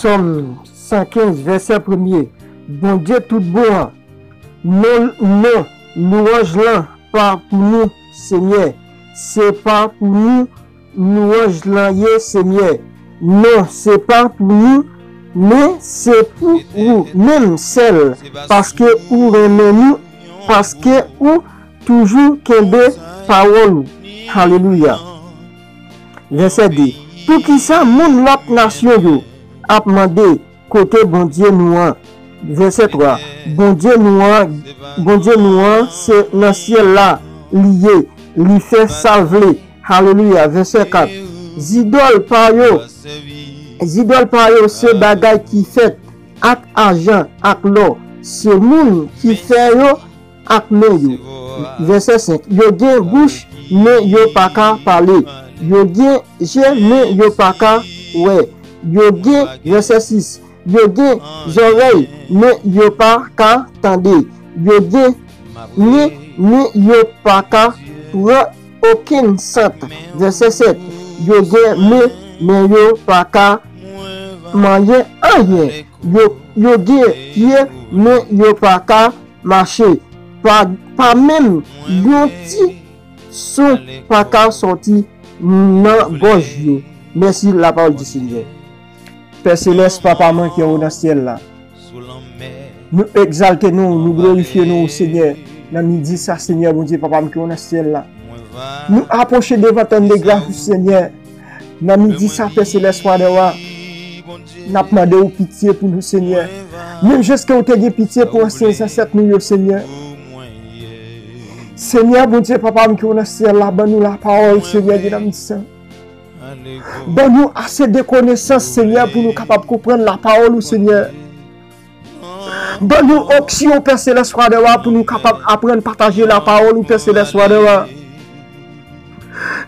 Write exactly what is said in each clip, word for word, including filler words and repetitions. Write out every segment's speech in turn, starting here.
Sòm san kenz, vèsè premye. Bondye tout bon an. Non, non, lwanj lan pa pou nou, Senyè. Se pa pou nou lwanj lan ye, Senyè. Non, se pa pou nou, men se pou ou menm sèl, paske ou renmen nou, paske ou toujou kenbe pawòl ou. Alelouya. Vèsè de. Poukisa moun lòt nasyon yo ap mande kote Bondye nou an? Vèsè twa. Bondye nou an, Bondye nou an, se nan syèl la li ye, li fè sa l vle. Alelouya. Vèsè kat. Zidòl pa yo, zidòl pa yo se bagay ki fèt ak ajan, ak lò. Se moun ki fè yo ak men yo. Vèsè senk. Yo gen bouch, men yo pa ka pale. Yo gen je, men yo pa ka wè. Yo gen, vèsè sis. Yo gen zòrèy, men yo pa ka tande. Yo gen nen, men yo pa ka pran okenn sant. Vèsè sèt. Yo gen men, men yo pa ka manyen anyen. Yo, yo gen pye, men yo pa ka mache. Pa, pa menm yon ti son pa ka sòti nan gòj yo. Mèsi, lapawòl di Senyè. Pè Selès, Papa mwen ki anwo nan syèl la, nou egzalte non w, nou glorifye non w, Senyè. Nan midi sa, Senyè Bondye, Papa m ki anwo nan syèl la, nou apwoche devan tòn de gras ou, Senyè. Nan midi sa, Pè Selès, Wa dè wa, n ap mande w pitye pou nou, Senyè. Menm jan ke w te gen pitye pou ansyen zansèt nou yo, Senyè. Senyè Bondye, Papa m ki anwo nan syèl la, ban nou lapawòl, Senyè, de nan midi sa. Ban nou ase de konesans, Senyè, pou nou kapab konprann lapawòl ou, Senyè. Ban nou onksyon, Pè Selès, Wa dè wa, pou nou kapab aprann pataje lapawòl ou, Pè Selès, Wa dè wa.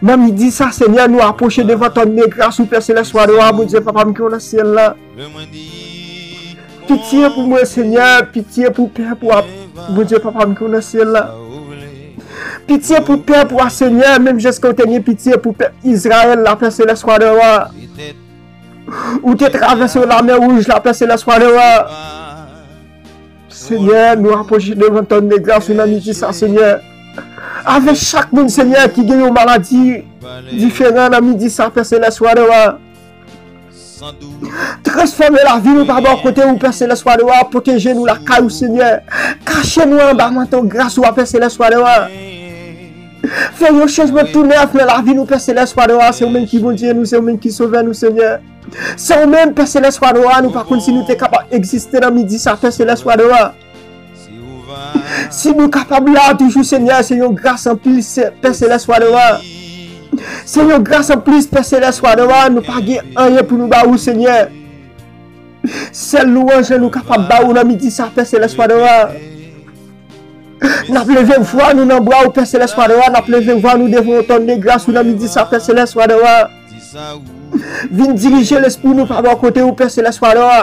Nan midi sa, Senyè, nou apwoche devan tòn de gras ou, Pè Selès, Wa dè wa, Bondye, Papa m ki anwo nan syèl la. Pitye pou mwen, Senyè, pitye pou pèp ou a, Bondye, Papa m ki anwo nan syèl la. Pitye pou pèp ou a, Senyè, menm jan ke w te gen pitye pou pèp Izrayèl la, Pè Selès, Wa dè wa. Ou te travèse Lamè Wouj la, Pè Selès, Wa dè wa. Senyè, nou apwoche devan tòn de gras ou nan midi sa, Senyè. Avèk chak moun, Senyè, ki gen yon maladi diferan nan midi sa, Pè Selès, Wa dè wa. Transfòme lavi nou pa bò kote ou, Pè Selès, Wa dè wa. Pwoteje nou lakay ou, Senyè. Kache nou anba manto gras ou a, Pè Selès, Wa dè wa. Fè yon chanjman tou nèf nan lavi nou, Pè Selès, Wa dè wa. Se ou menm ki Bondye nou, se ou menm ki Sovè nou, Senyè. Se ou menm, Pè Selès, Wa dè wa, nou pa konn si nou te kapab egziste nan midi sa, Pè Selès, Wa dè wa. Si nou kapab la toujou, Senyè, se yon gras anplis, Pè Selès, Wa dè wa. Se yon gras anplis, Pè Selès, Wa dè wa, nou pa gen anyen pou nou ba ou, Senyè. Sèl lwanj nou kapab ba ou nan midi sa, Pè Selès, Wa dè wa. N ap leve vwa nou nan bra ou, Pè Selès, Wa dè wa. N ap leve vwa nou devan yon tòn de gras ou nan midi sa, Pè Selès, Wa dè wa. Vin dirije lespri nou pa bò kote ou, Pè Selès, Wa dè wa.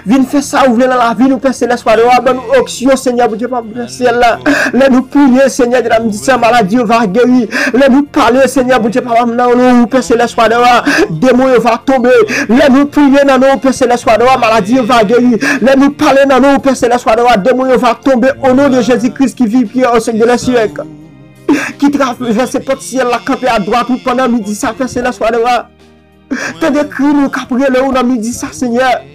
Vin fè sa ou vle nan lavi nou, Pè Selès, Wa dè wa. Ban nou onksyon, Senyè Bondye, Papa m nan syèl la. Lè nou priye, Senyè, de nan midi sa, maladi yo va geri. Lè nou pale, Senyè Bondye, Papa m nan non ou, Pè Selès, Wa dè wa, demon yo va tonbe. Lè nou priye nan non ou, Pè Selès, Wa dè wa, maladi yo va geri. Lè nou pale nan non ou, Pè Selès, Wa dè wa, demon yo va tonbe, o non de Jezi Kris ki viv, ki règne au siècle des siècles. Ki travèse pòt syèl la, kanpe adwat ou pandan midi sa, Pè Selès, Wa dè wa. Tande kri nou k ap rele ou nan midi sa, Senyè.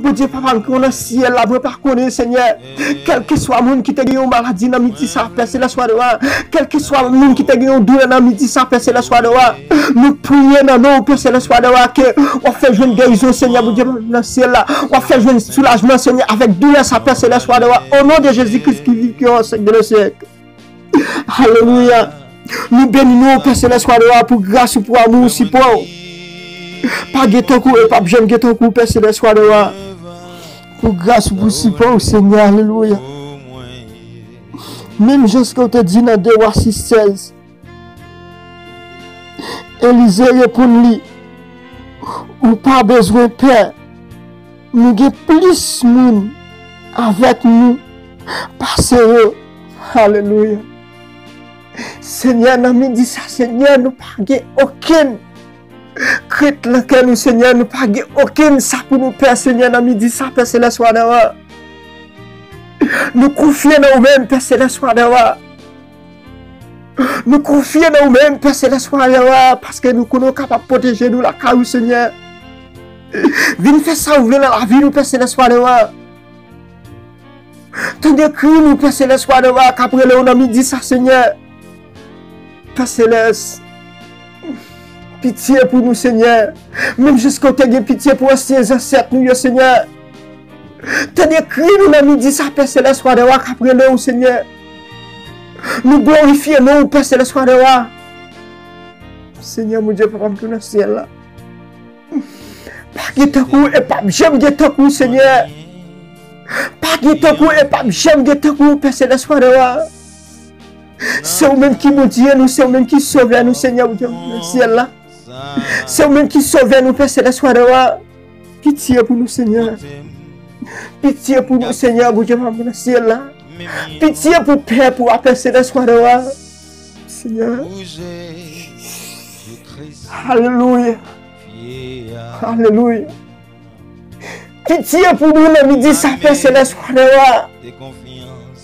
Bondye, Papa m ki anwo nan syèl la, mwen pa konnen, Senyè. Kèlkeswa moun ki te gen yon maladi nan midi sa, Pè Selès, Wa dè wa. Kèlkeswa moun ki te gen yon doulè nan midi sa, Pè Selès, Wa dè wa. Nou priye nan non ou, Pè Selès, Wa dè wa, ke w ap fè jwenn gerizon, Senyè Bondye, Papa m nan syèl la. W ap fè jwenn soulajman, Senyè, avèk doulè sa, Pè Selès, Wa dè wa. O non de Jezi Kris ki viv, ki règne au siècle des siècles. Alelouya. Nou beni non ou, Pè Selès, Wa dè wa, pou gras ou, pou amou ou, sipò ou. Pa gen tankou e p ap janm gen tankou, Pè Selès, Wa dè wa. Pou gras ou, pou sipò ou, Senyè, alelouya. Menm jan ke w te di nan de Wa sis sèz, Elize reponn li, ou pa bezwen pè. Nou gen plis moun avèk nou pase yo. Alelouya. Senyè, nan midi sa, Senyè, nou pa gen okenn Krent nan kè nou, Senyè, nou pa gen okenn sa pou nou pè, Senyè, nan midi sa, Pè Selès, Wadè wa. Nou konfye nan ou menm, Pè Selès, Wadè wa. Nou konfye nan ou menm, Pè Selès, Wadè wa, paske nou konnen ou kapab pwoteje nou lakay ou, Senyè. Vin fè sa ou vle nan lavi nou, Pè Selès, Wadè wa. Tande kri nou, Pè Selès, Wadè wa, k ap rele w nan midi sa, Senyè. Pè Selès, pitye pou nou, Senyè. Menm jan ke w te gen pitye pou ansyen zansèt nou yo, Senyè. Tande kri nou nan midi sa, Pè Selès, Wadè wa, k ap rele w, Senyè. Nou glorifye non w, Pè Selès, Wadè wa. Senyè Bondye, Papa m ki nan syèl la. Pa gen tankou w e p ap janm gen tankou w, Senyè. Pa gen tankou w e p ap janm gen tankou w, Pè Selès, Wadè wa. Se ou menm ki Bondye nou, se ou menm ki Sovè nou, Senyè Bondye, nan syèl la. Se ou menm ki Sovè nou, Pè Selès, Wadè wa. Pitye pou nou, Senyè. Pitye pou nou, Senyè Bondye, Papa m nan syèl la. Pitye pou pèp ou a, Pè Selès, Wadè wa. Senyè. Alelouya. Alelouya. Pitye pou nou nan midi sa, Pè Selès, Wadè wa.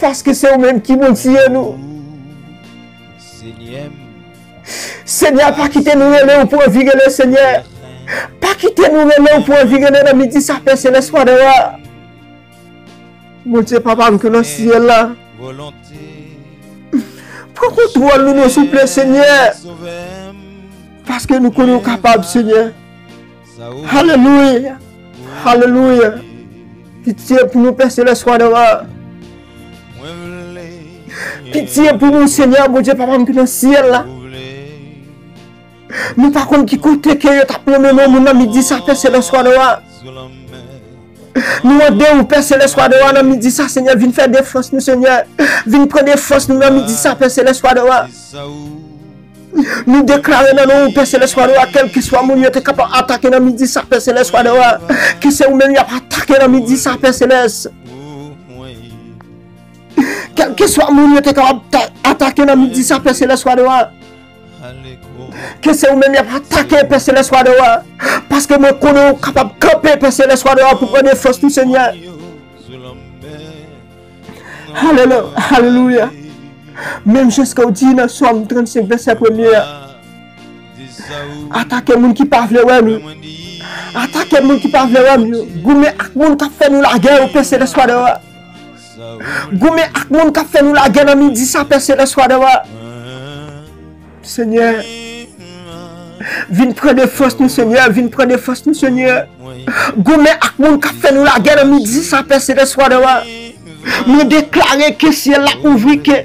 Paske se ou menm ki Bondye nou. Senyè, pa kite nou rele ou pou anvi rele, Senyè. Pa kite nou rele ou pou anvi rele nan midi sa, Pè Selès, Wadè wa. Bondye, Papa m ki nan syèl la. Pran kontwòl nou, non, souple, Senyè. Paske nou konnen ou kapab, Senyè. Alelouya. Alelouya. Pitye pou nou, Pè Selès, Wadè wa. Pitye pou nou, Senyè Bondye, Papa m ki nan syèl la. Nou pa konn ki kote ke yo t ap nonmen yon moun nan midi sa, Pè Selès, Wadè wa. Nou mande ou, Pè Selès, Wadè wa, nan midi sa, Senyè, vin fè defans nou, Senyè. Vin pran defans nou nan midi sa, Pè Selès, Wadè wa. Nou deklare nan non ou, Pè Selès, Wadè wa, kèlkeswa moun yo te kapab atake nan midi sa, Pè Selès, Wadè wa, ke se ou menm y ap atake nan midi sa, Pè Selès. Kèlkeswa moun yo te kapab ta- atake nan midi sa, Pè Selès, Wadè wa, ke se ou menm y ap atake, Pè Selès, Wadè wa. Paske mwen konnen ou kapab kanpe, Pè Selès, Wadè wa, pou pran defans nou, Senyè. Alelouya. Alelouya. Menm jan ke w di nan Sòm trannsenk, vèsè premye a. Atake moun ki pa vle wè nou. Atake moun ki pa vle wè nou yo. Goumen ak moun k ap fè nou lagè yo, Pè Selès, Wadè wa. Goumen ak moun k ap fè nou lagè nan midi sa, Pè Selès, Wadè wa. Senyè, vin pran defans nou, Senyè, vin pran defans nou, Senyè. Goumen ak moun k ap fè nou lagè nan midi sa, Pè Selès, Wadè wa. Mwen deklare ke syèl la ouvri, ke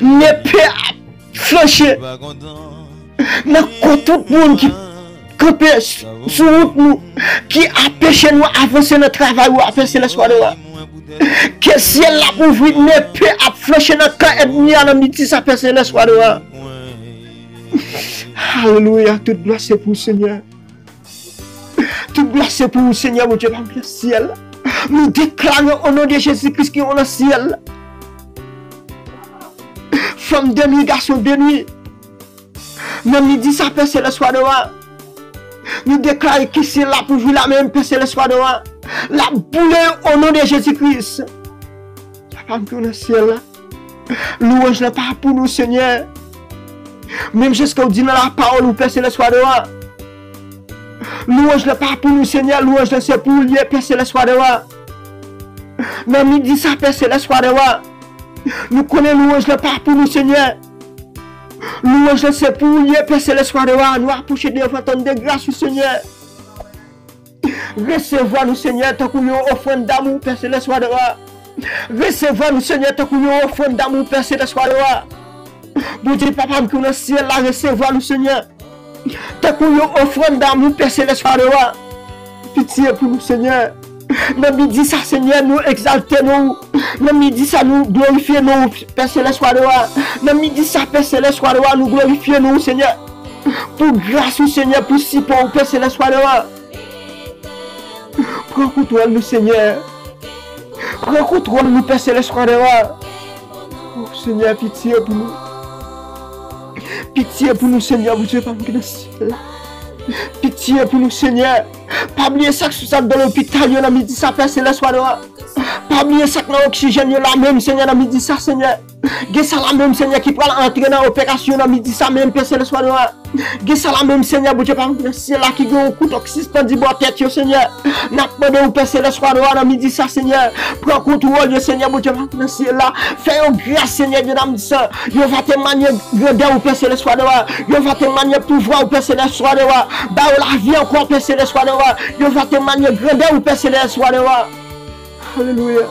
nepe ap flanche nan kò tout moun ki kanpe s- sou wout nou, ki anpeche nou avanse nan travay ou a, Pè Selès, Wadè wa. Ke syèl la ouvri, nepe ap flanche nan kan ènmi a nan midi sa, Pè Selès, Wadè wa. Alelouya, tout glwa se pou ou, Senyè. Tout glwa se pou ou, Senyè Bondye, Papa m ki nan syèl la. Nou deklare o non de Jezi Kris ki nan syèl la. Fanm de nwi, gason de nwi. Nan midi sa, Pè Selès, Wadè wa. Nou deklare ke syèl la ap ouvri, lame m, Pè Selès, Wadè wa. L ap boule o non de Jezi Kris. Papa m ki nan syèl la. Lwanj lan pa pou nou, Senyè. Menm jan ke w di nan lapawòl ou, Pè Selès, Wadè wa. Lwanj lan pa pou nou, Senyè. Lwanj lan se pou ou l ye, Pè Selès, Wadè wa. Nan midi sa, Pè Selès, Wadè wa. Nou konnen lwanj lan pa pou nou, Senyè. Lwanj lan se pou ou l ye, Pè Selès, Wadè wa. Nou apwoche devan twòn de gras ou, Senyè. Resevwa nou, Senyè, tankou yon ofrann damou, Pè Selès, Wadè wa. Resevwa nou, Senyè, tankou yon ofrann damou, Pè Selès, Wadè wa. Bondye, Papa m ki nan syèl la, resevwa nou, Senyè, tankou yon ofrann damou, Pè Selès, Wadè wa. Pitye pou nou, Senyè. Nan midi sa, Senyè, nou egzalte non ou. Nan midi sa, nou glorifye non ou, Pè Selès, Wadè wa. Nan midi sa, Pè Selès, Wadè wa, nou glorifye non ou, Senyè. Pou gras ou, Senyè, pou sipò ou, Pè Selès, Wadè wa. Pran kontwòl nou, Senyè. Pran kontwòl nou, Pè Selès, Wadè wa. O Senyè, pitye pou nou. Pitye pou nou, Senyè Bondye, Papa m ki nan syèl la. Pitye pou nou, Senyè. Pa bliye sa k sou sa k nan lopital yo nan midi sa, Pè Selès, Wadora. Pa bliye sa k nan oksijèn yo la menm, Senyè, nan midi sa, Senyè. Gen sa la menm, Senyè, ki pral antre nan operasyon nan midi sa menm, Pè Selès, Wadora. Gen sa la menm, Senyè, Bondye pa m nan syèl la, ki gen yon kouto k sispann di bò tèt yo, Senyè. N ap mande w, Pè Selès, Wadora, nan midi sa, Senyè. Pran kontwòl yo, Senyè, Bondye pa m nan syèl la. Fè yo gras, Senyè, Dye nan midi sa. Yo va temwanye grandè ou, Pè Selès, Wadora. Yo va temwanye pouvwa ou, Pè Selès, Wadora. Ba yo lavi ankò, Pè Selès, Wadora. Yo va temwanye grandè ou, Pè Selès, Wadora. Alelouya.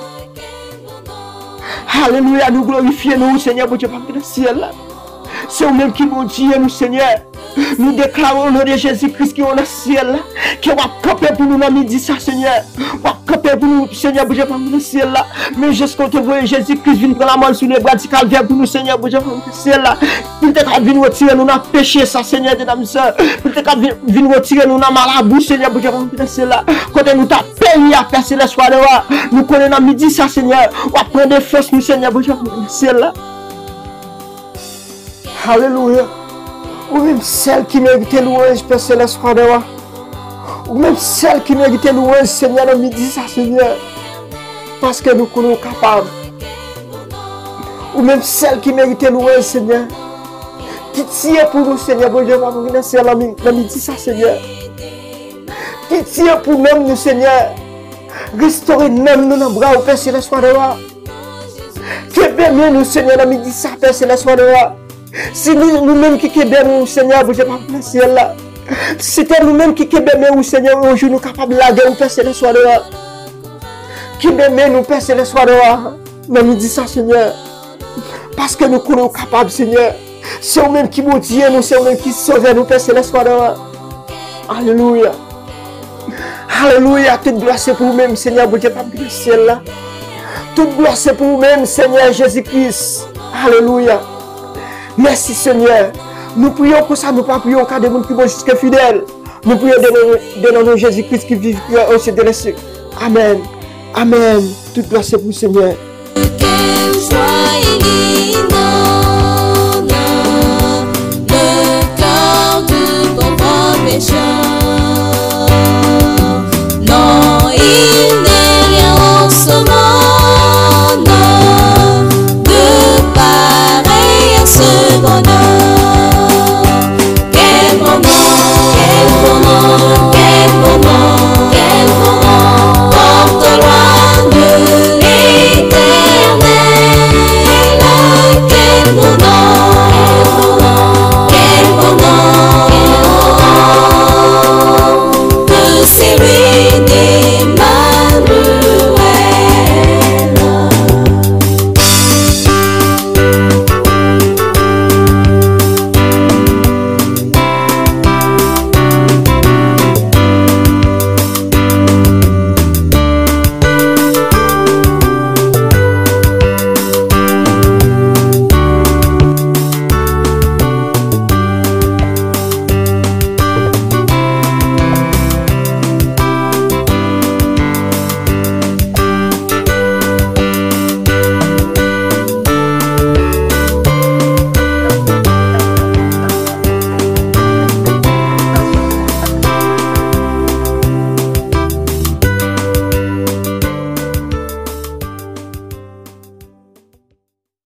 Alelouya, nou glorifye non ou, Senyè Bondye pa m ki nan syèl la. Se ou menm ki Bondye nou, Senyè. Nou deklare o non de Jezi Kris ki ou nan syèl la, ke w ap kanpe pou nou nan midi sa, Senyè. W ap kanpe pou nou, Senyè Bondye pa m ki nan syèl la. Men jan ke w te voye Jezi Kris vin pran lanmò l sou lebra di Kalvè pou nou, Senyè Bondye pa m ki nan syèl la. Pou l te ka vin retire nou nan peche sa, Senyè, de nan mizè. Pou l te ka vin, vin retire nou nan malabou, Senyè Bondye pa m ki nan syèl la. Kote nou ta peri a, Pè Selès, Wadora. Nou konnen nan midi sa, Senyè, w ap pran defans nou, Senyè Bondye pa m ki nan syèl la. Alelouya. Ou menm sèl ki merite lwanj, Pè Selès, Wadora. Ou menm sèl ki merite lwanj, Senyè, nan midi sa, Senyè. Paske nou konnen ou kapab. Ou menm sèl ki merite lwanj, Senyè. Pitye pou nou, Senyè Bondye pa m ki nan syèl la, nan midi sa, Senyè. Pitye pou nanm nou, Senyè. Restore nanm nou nan bra ou, Pè Selès, Wadora. Kenbe men nou, Senyè, nan midi sa, Pè Selès, Wadora. Si nou, nou menm ki kenbe men ou, Senyè Bondye pa m nan syèl la. Si te nou menm ki kenbe men ou, Senyè, yon jou nou kapab lage ou, Pè Selès, Wadora. Kenbe men nou, Pè Selès, Wadora, nan midi sa, Senyè. Paske nou konnen ou kapab, Senyè. Se ou menm ki Bondye nou, se ou menm ki Sovè nou, Pè Selès, Wadora. Alelouya. Alelouya. Tout glwa se pou ou menm, Senyè Bondye pa m ki nan syèl la. Tout glwa se pou ou menm, Senyè Jezi Kris. Alelouya. Mèsi, Senyè. Nou priye w konsa, nou pa priye w ka de moun ki bon jis ke fidèl. Nou priye de non, de non de Jezi Kris ki viv, ki règne au siècle des siècles. Amèn. Amèn. Tout glwa se pou Senyè. Kè m chwazi li,